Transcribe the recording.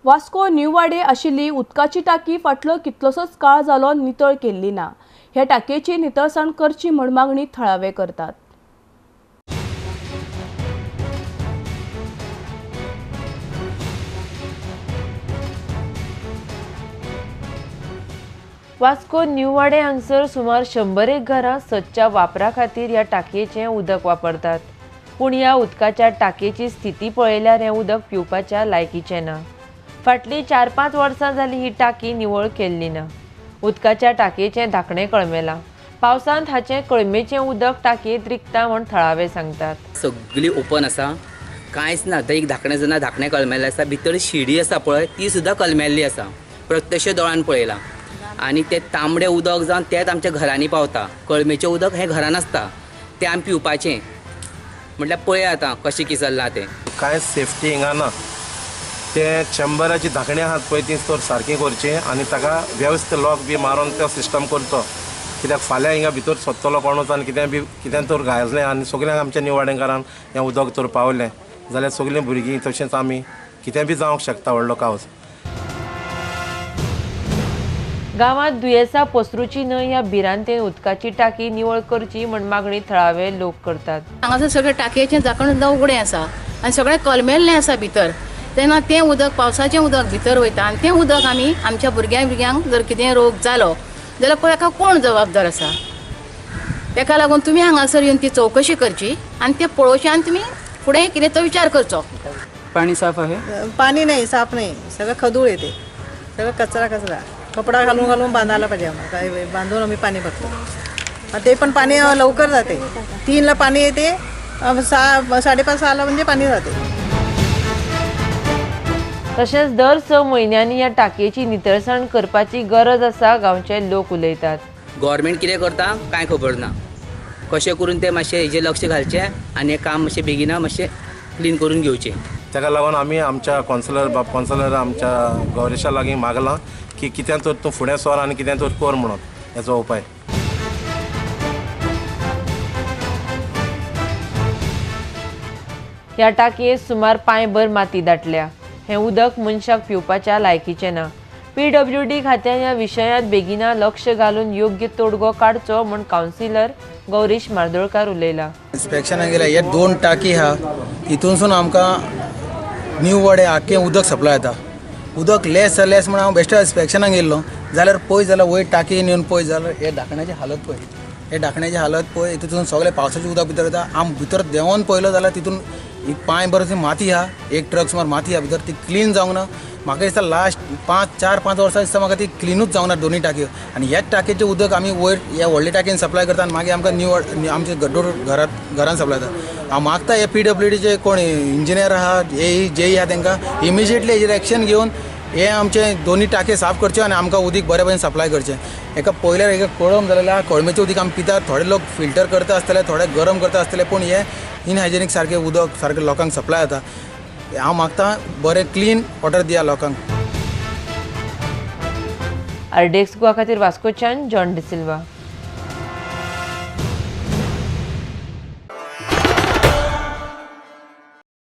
वास्को न्यूवाडे आशिल्ली उदकाची टाकी फाटलो कितलोसोच काळ जालो नितळ केल्ली ना। ह्या टाकयेची नितळसाण करची म्हूण मागणी थळावे करतात। वास्को न्यूवाडे हांगसर सुमार 100 घरां सदच्या वापरा खातीर ह्या टाकयेचें उदक वापरतात, पूण ह्या उदकाच्या टाकयेची स्थिती पळयल्यार हें उदक पिवपाच्या लायकीचें ना। फाटलीं 4-5 वर्सां जालीं ही टाकी निवळ केल्ली ना। उदकाच्या टाकयेचें धाकणें कळमेलां। पावसांत हाचें कळमेचें उदक टाकयेंत रिगता म्हूण थळावे सांगतात। सगळी ओपन आसा, कांयच ना, एक धाकणें जाणा धाकणें कळमेल्लें आसा, भितर शिडी आसा पळय ती सुद्दां कळमेल्ली आसा, प्रत्यक्ष दोळ्यान पळयलां। आनी तें तांबडें उदक जावन तेंच आमच्या घरांनी पावता। कळमेचें उदक हें घरान आसता, तें आमी पिवपाचें, म्हटल्यार पळय आतां कशें कितें चल्लां तें। कांय सेफ्टी हिंगा ना, तें चेंबराची धाकणें आहात पळय ती तर सारकी करची आनी ताका वेवस्थीत लॉक बी मारून तो सिस्टम करचो, कित्याक फाल्यां हिंगा भितर सोदतलो कोणूच आनी कितें बी कितें तर घाललें आनी सगल्यांक आमच्या निवाडेकारान हें उदक तर पावलें जाल्यार सगलीं भुरगीं तशेंच आमी कितें बी जावंक शकता व्हडलो कावस। गांवांत दुयेंसां पसरूची न्हय ह्या भिरांतेन उदकाची टाकी निवळ करची म्हूण मागणी थळावे लोक करतात। हांगासर सगळें टाकयेचें झाकण सुद्दां उगडें आसा आनी सगळें कलमेल्लें आसा भितर, तेन्ना तें उदक पावसाचें उदक भितर वयता आनी तें उदक आमी आमच्या भुरग्यांक जर कितें रोग जालो जाल्यार पळय ताका कोण जबाबदार आसा। ताका लागून तुमी हांगासर येवन ती चवकशी करची आनी तें पळोवचें आनी तुमी फुडें कितें तो विचार करचो। पाणी साफ आहे? पाणी नाही, साफ नाही, सगळं खदूळ येते, सगळं कचरा कचरा, कपडा घालून घालून बांधायला पाहिजे आम्हाला, काय बांधून आम्ही पाणी भरतो, ते पण पाणी लवकर जाते, 3ला पाणी येते, 6, 5:30, 6ला म्हणजे पाणी जाते। तशेंच दर 6 म्हयन्यांनी ह्या टाकयेची नितळसाण करपाची गरज आसा गांवचे लोक उलयतात। गव्हर्मेंट कितें करता कांय खबर ना, कशें करून तें मातशें हेजेर लक्ष घालचें आनी हें काम मातशें बेगिना मातशें क्लीन करून घेवचें। ताका लागून आमी आमच्या कौन्सिलर बाब कौन्सिलर आमच्या गौरेशा लागीं मागलां की कितें तर तूं फुडें सर आनी कितें तर कर म्हणून हेचो उपाय। ह्या टाकयेंत सुमार पांयभर माती दाटल्या। हें उदक मनशाक पिवपाच्या लायकीचें ना। PWD खात्यान ह्या विशयांत बेगिना लक्ष घालून योग्य तोडगो काडचो म्हूण कावन्सिलर गौरीश मार्दोळकार उलयला। इन्स्पेक्शनाक गेल्या हे 2 टाकी आहा, हितूनसून आमकां न्यू वाडे आख्खें उदक सप्लाय जाता। उदक लेस लेस म्हण हांव बेश्टे इन्स्पेक्शनाक गेल्लो जाल्यार पळय जाल्यार वयर टाकी येवन पळय जाल्यार हे धाकण्याची हालत पळय, हे धाकण्याची हालत पळय, तितून सगळें पावसाचें उदक भितर वता। आम भितर देंवोन पळयलो जाल्यार तितून एक पांय भर माती आहा, एक ट्रक सुमार माती आहा भितर, ती क्लीन जावंक ना। म्हाका दिसता लास्ट 4-5 वर्सां दिसता म्हाका ती क्लिनूच जावंक ना दोनूय टाकयो। आनी ह्याच टाकयेचें उदक आमी वयर ह्या व्हडल्या टाकयेन सप्लाय करता आनी मागीर आमकां न्यू आमचे गड्डोर घरान सप्लाय जाता। हांव मागता हे PWDचे कोण इंजिनियर आहा, जेई आहा, तांकां इमिजिएटली हेजेर एक्शन घेवन हे आमचे दोनूय टाके साफ करचे आनी आमकां उदीक बरे भशेन सप्लाय करचें। एका पयल्यार एका कळम जालेलें आहा, कळमेचें उदीक आमी पितात, थोडे लोक फिल्टर करता आसतले, थोडे गरम करता आसतले, पूण हे इनहायजेनीक सारकें उदक सारकें लोकांक सप्लाय जाता। हांव मागता बरें क्लीन वॉटर दिया लोकांक। RDX Goa खातीर वास्कोच्यान जॉन डिसिल्वा।